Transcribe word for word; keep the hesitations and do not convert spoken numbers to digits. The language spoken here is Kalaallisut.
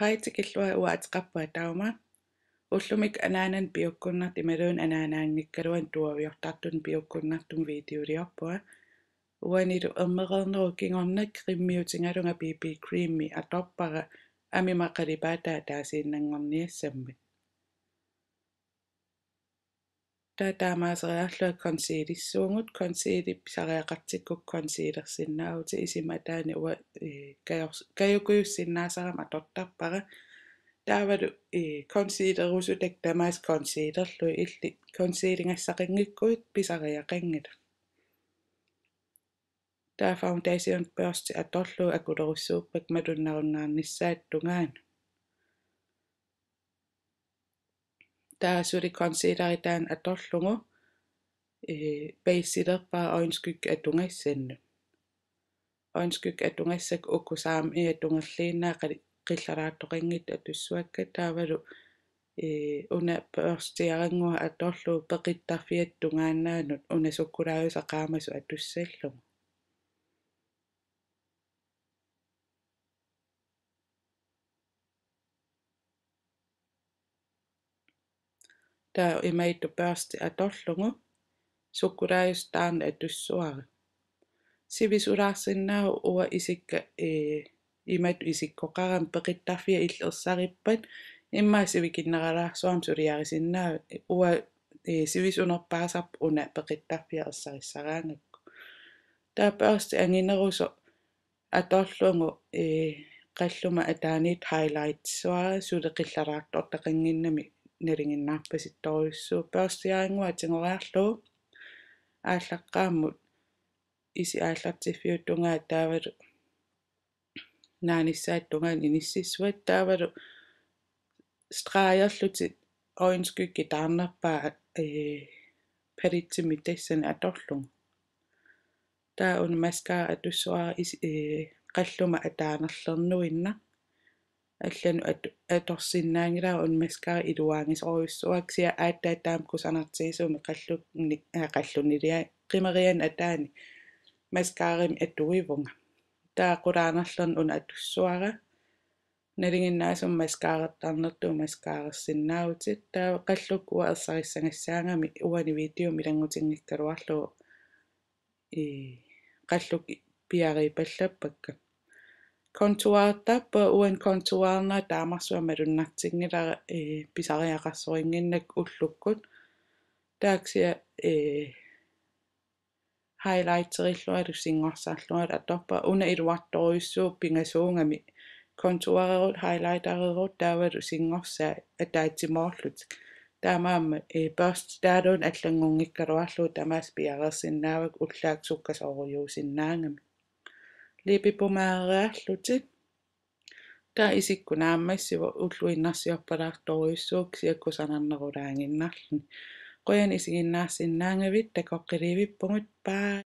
Hej, tikilluarit. Uanga ateqarpunga Tauma. Ullumi anaananut piukkunnartumik imaluunniit anaanaanngikkaluarluni tuaviortartunut piukkunnartumik videoliorpunga. Uanilu ermereernerup kingorna cremiutigalugu B B creami atorpara amima qalipaataa ataasiinnanngorniassammat. Taava taamaaseriarlunga concealerissuugut, concealeri pisariaqartikkukku concealersinnaavutit, isima ataani uanga, ee, kajors-, kajukujussinnaasarama atortarpara. Taavalu, ee, concealerusutakka tamaasa concealerlugit, illit concealigassaqanngikkuit pisariaqanngilaq. Taava foundation børsti atorlugu akulerussuuppakka malunnarunnaarnissaata tungaanut. Taava suli concealeri taanna atorlugu, ee, baseilerpara øjenskygge atugassannut. Øjenskygge atugassakka uku saamiata tungerliinnaat qali-, qillaraartoqanngitsut atussavakka, taavalu, ee, una børstiarannguaq atorlugu peqittarfiata tungaannaanut una sukkulaajusaq qaamasoq atussallugu. Taava imaattoq børsti atorlugu sukkulaajusaq taanna atussavara. Sivisulaarsinnaavoq uanga isikka, ee, imatut isikkoqarama peqittarfia illit ersarippat, immaqa sivikinneralaarsuarmik suliarisinnaavat, uanga, ee, sivisunerpaasarpoq una peqittarfia ersarissaraangakku. Taava børsti anginerusoq atorlugu, ee, qalluma ataaniittut highlightissavara, suli qillaraartortaqannginnami nalinginnaarpasittorujussuuvoq. Børstiarannguaq tigoriarlugu aallaqqaammut isit aallartiffiup tungaa taavalu naanissaata tungaanut inississavat, taavalu stregerlutit øjenskyggit taarnerpaat, ee, palettimi tassani atorlugu. Taava una mascara atussavara is-, ee, qalluma ataanerlernuinnaq. Allanut at-, atorsinnaanngilara, una mascara iluaagisorujussuuara, kisianni aatsaat taama kusanartigisumik qallunni-, aa, qallunnilia-, qimerianut ataani mascaramik atuivunga. Taava qulaanerlerneq una atussavara. Nalinginnaasumik mascarartarnertut mascararsinnaavutit. Taava qallukkut ersarissagassaagami uani videomi ilanngutinngikkaluarlugu, ee, qallukkut piariipallappakka. Contourertarpunga, uani contourerneq taamarsuaq malunnartinngilara, ee, pisariaqarsorinnginnakku ullukkut. Taava kisianni, ee, highlighterilluarlunga singorsarlunga atorpara, una iluartorujussuuvoq pingasuugami. Contourerutta highlightererutta taavalu singorsaat ataatsimoorlutik. Taamaammat, ee, børsti taavalu allanngunngikkaluarlugu tamaasa piareersinnaavakka ullaakkut sukkasoorujussuusinnaagami. Lipipomaderiarlutit. Taava isikkut naammassivoq, ulluinnarsiorpalaartorujussuuvoq kisianni kusanarnerulaaginnarluni. Qujanaq isiginnaarsinnaagavit, takoqqiliivippugut. Bye.